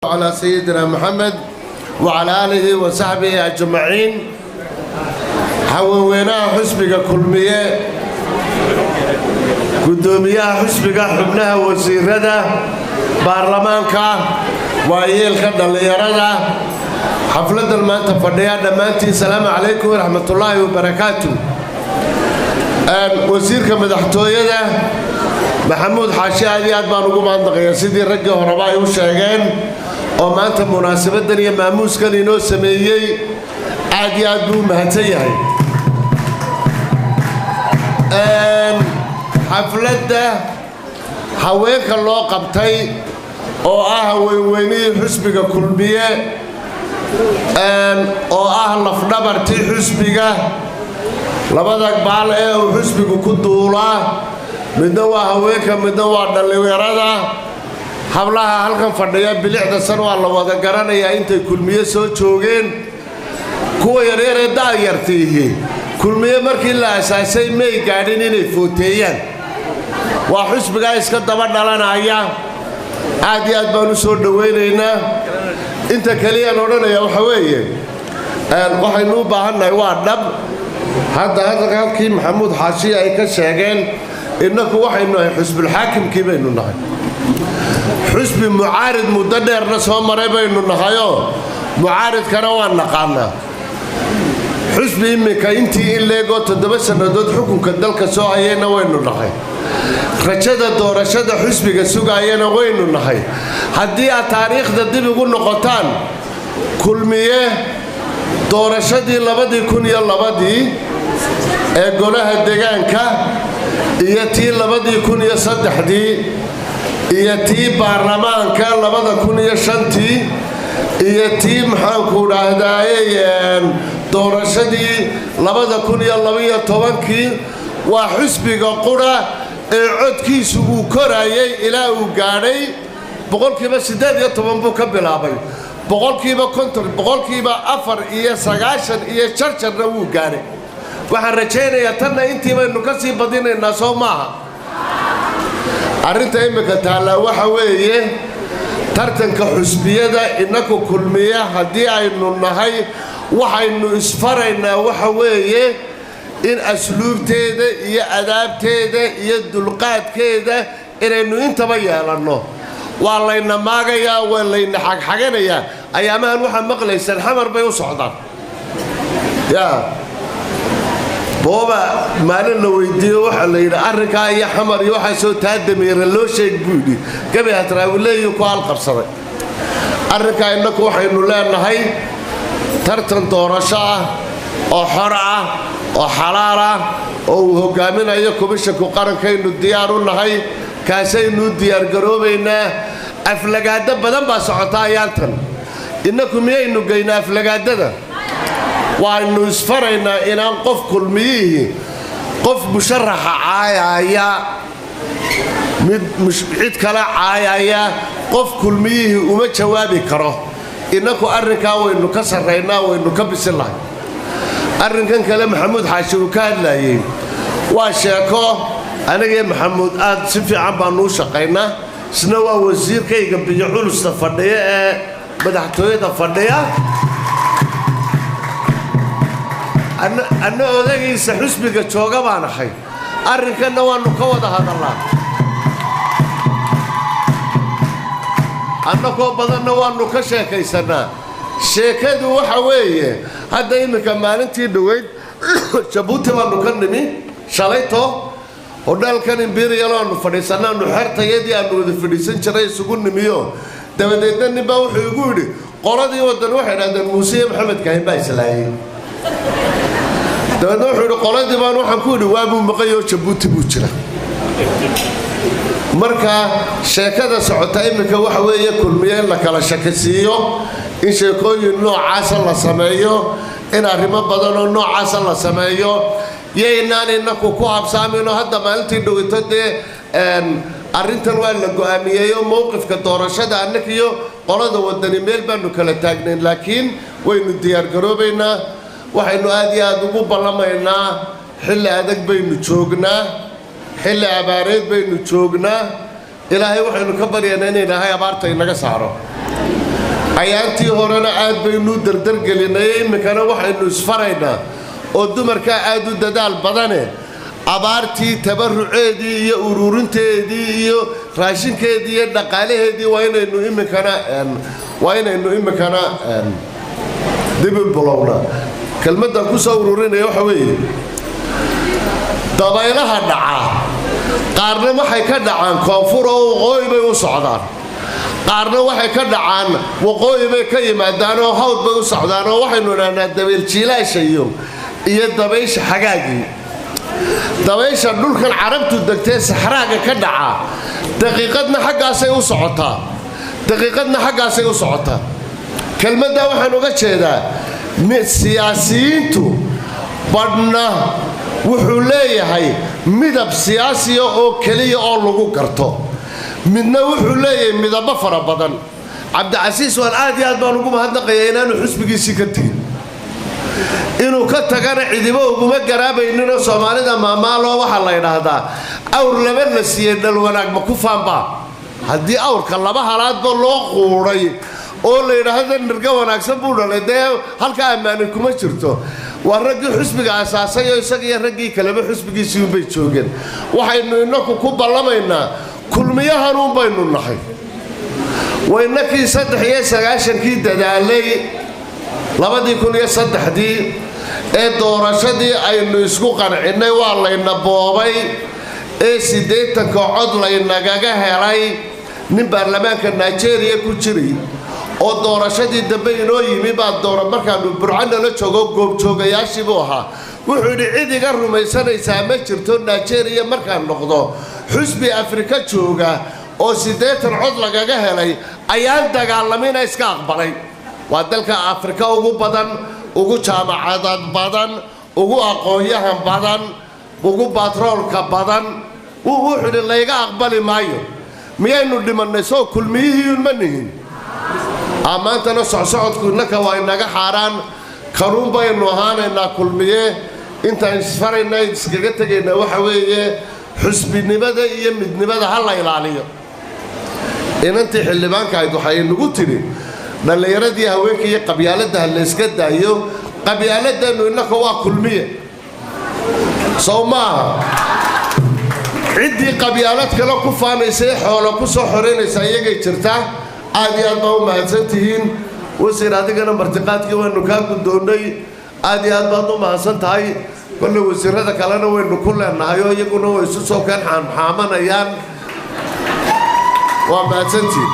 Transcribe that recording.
على سيدنا محمد وعلى آله وصحبه أجمعين. Haweenweynaha xusbiga Kulmiye, gudoomiyaha xusbiga, xubnaha wasiirada, baarlamaanka, waayeelka, dhallinyarada xafladan maanta fadhiya, dhammaantiin salaamu calaykum waraxmatullaahi wabarakaatu. Wasiirka madaxtooyada Maxamuud Xaashi, aad iyo aad baan ugu mahadnaqayaa sidii raggii horeba ay u sheegeen oo maanta munaasabadan iyo maamuuskan inoo sameeyey. Aad iyo aad buu u mahadsan yahay. Xafladda haweenka loo qabtay oo ah haweenweynihii xusbiga Kulmiye oo ah lafdhabartii xusbiga, labada baal ee uu xusbigu ku duulaa midna waa haweenka, midna waa dhallinyarada. Hablaha halkan fadhiya bilicda san waa la wada garanayaa intay Kulmiye soo joogeen. Kuwa yaryaree da'yartiihi Kulmiye markii la asaasay may gaadhin inay footeeyaan, waa xusbigaa iska daba dhalanaya. Aad iyo aad baan u soo dhowaynaynaa. Inta keliyaan odhanaya waxa weeye, waxaynu u baahannahay waa dhab. Hadda hadalka halkii Maxamuud Xaashiya ay ka sheegeen, innaku waxaynu nahay xusbulxaakimkii baynu nahay, xusbi mucaarid muddo dheerna soo maray baynu nahayoo mucaaridkana waan naqaanaa. Xusbi iminka intii in leegoo 7 sannadood xukunka dalka soo hayayna waynu nahay, rajada doorashada xusbiga sugaayana waynu nahay. Haddii aad taariikhda dib ugu noqotaan, Kulmiye doorashadii 2002-dii ee golaha degaanka iyo tii 2003-dii iyo tii baarlamaanka 2005-tii iyo tii, maxaanku dhaahdaaye, doorashadii 2012-kii, waa xusbiga qura ee codkiisu uu korayay ilaa uu gaadhay 18% buu ka bilaabay, 50%, 94% iyo jarjarna wuu gaadhay. Waxaan rajaynayaa tanna intii baynu ka sii badinaynaa, soo maaha? Arrinta imminka taallaa waxa weeye tartanka xusbiyada. Innaku Kulmiye haddii aynu nahay, waxaynu isfaraynaa waxa weeye in asluubteeda iyo adaabteeda iyo dulqaadkeeda inaynu intaba yeelanno. Waa layna maagayaa, waa layna xagxaganayaa. Ayaamahan waxaa maqlaysaan Xamar bay u socdaan. Yaa booba maalin la weydiiyo, waxaa la yidhi arrinkaa iyo Xamar iyo waxaa soo taadamiira loo sheeg buu yidhi, gabi hatraawileeyu ku halqabsaday arrinkaa. Innaku waxaynu leenahay tartan doorasho ah oo xor ah oo xalaal ah oo uu hogaaminayo komishanku qarankaynu diyaar u nahay, kaasaynu diyaargaroobaynaa. Aflagaado badan baa socota ayaantan. Innaku miyaynu geynaa aflagaadada? Waaynu isfaraynaa inaan qof Kulmiyihii qof musharaxa caayaya, mid cid kale caayaya, qof Kulmiyihii uma jawaabi karo. Innaku arrinkaa waynu ka sarraynaa, waynu ka bisinlahay. Arrinkan kale Maxamuud Xaashi uu ka hadlaayey waa sheeko. Anigee Maxamuud aad si fiican baanuu shaqaynaa, isna waa wasiirkayga biyo culusta fadhiya ee madaxtooyada fadhiya, anna odagiisa xusbiga jooga baan ahay. Arrinkanna waannu ka wada hadallaa, annakoo badanna waannu ka sheekaysannaa. Sheekadu waxa weeye, hadda iminka maalintii dhoweyd Jabuuti baannu ka nimi. Shalayto hodhaalkan Imperial aanu fadhiisannaanu xertayadii aanu wada fadhiisan jiray isugu nimiyo. Dabadeedna ninbaa wuxuu igu yidhi, qoladii waddan waxay idhahdeen Muuse iyo Maxamed Kaahin baa islaayay. Dabeedna wuxuu yidhi, qoladii baan waxaan ku yidhi waabuu maqayoo Jabuuti buu jira. Marka sheekada socota iminka waxa weeye Kulmiye in la kala shakisiiyo, in sheekooyin noocaasa la sameeyo, in arrimo badan oo noocaasa la sameeyo. Yaynaan inaku ku habsaamayno. Hadda maalintii dhowito dee arrintan waa la go'aamiyeeyo, mowqifka doorashada annagiyo qolada Wadani meel baanu kala taagnayn, laakiin waynu diyaargaroobaynaa. Waxaynu aad iyo aad ugu ballamaynaa, xilli adag baynu joognaa, xilli abaareed baynu joognaa. Ilaahay waxaynu ka baryaynaa in Ilaahay abaarta inaga saaro. Ayaantii horena aad baynu dardargelinay, iminkana waxaynu isfaraynaa oo dumarkaa aad u dadaal badane abaartii tabaruceedii iyo ururinteedii iyo raashinkeedii iyo dhaqaalaheedii waa inaynu iminkana dib u bilownaa. Kelmaddan ku soo ururinaya waxa weeye, dabaylaha dhaca qaarna waxay ka dhacaan koonfur oo waqooyi bay u socdaan, qaarna waxay ka dhacaan waqooyi bay ka yimaadaan oo hawd bay u socdaan, oo waxaynu idhahnaa dabayl jiilaasha iyo dabaysha xagaagii. Dabaysha dhulkan Carabtu degtee saxraaga ka dhaca daqiiqadna xaggaasay u socotaa, daqiiqadna xaggaasay u socotaa. Kelmaddaa waxaan uga jeedaa, siyaasiyiintu badhna wuxuu leeyahay midab siyaasiya oo keliya oo lagu garto, midna wuxuu leeyahay midabo fara badan. Cabdicasiis waan aad iyo aad baan ugu mahadnaqayaa inaanu xusbigiisii ka tegin. Inuu ka tagana cidibo uguma garaabayninoo Soomaalida maamaaloo waxaa la yidhaahdaa, "Awr laba la siiyey dhal wanaag ma ku faanbaa?" Haddii awrka laba halaadba loo quudhay oo la yidhaahdo nirga wanaagsan buu dhalay, dee halka ammaani kuma jirto. Waa raggii xusbiga asaasay oo isaga iyo raggii kaleba xusbigiisii unbay joogeen. Waxaynu inaku ku ballamaynaa Kulmiyahanuun baynu nahay. Waynakii 93-kii dadaalay, 2003-dii ee doorashadii aynu isku qancinnay, waa layna boobay ee 80-ka cod laynagaga helay. Nin baarlamaanka Nigeria ku jiray oo doorashadii dambe inoo yimi baa doora markaanu Burco nala joogo, goobjoogayaashii buu ahaa, wuxuu yidhi, "Cid iga rumaysanaysaa ma jirto Nigeria markaan noqdo xusbi Afrika jooga oo 80 cod lagaga helay ayaan dagaalamina iska aqbalay." Waa dalka Afrika ugu badan, ugu jaamacadad badan, ugu aqoon-yahan badan, ugu batroolka badan. Wuxuu yidhi, "Layga aqbali maayo." Miyaynu dhimannay? Soo Kulmiyihiiyun ma nihin? Maantana socsocodku innaka waa inaga xaaraan. Kanuun baynu ahaanaynaa Kulmiye. Intaan isfaraynaa iskaga tegaynaa waxa weeye, xusbinimada iyo midnimada ha la ilaaliyo. Inantii xildhibaanka ahayd waxay nagu tidhi, "Dhallinyaradii, haweenka iyo qabyaaladda ha layska daayo." Qabyaaladeennu innaka waa Kulmiye, sow maaha? Ciddii qabyaalad kale ku faanaysa ee xoolo ku soo xoraynaysa iyagay jirtaa. Aad iyo aad baa u mahadsan tihiin. Wasiir, adigana martiqaadkii waynu kaa guddoonnay, aad iyo aad baad u mahadsan tahay. Kolley wasiirada kalena waynu ku leenahay oo iyaguna way isu soo keen xaamxaamanayaan. Waa mahadsantihiin.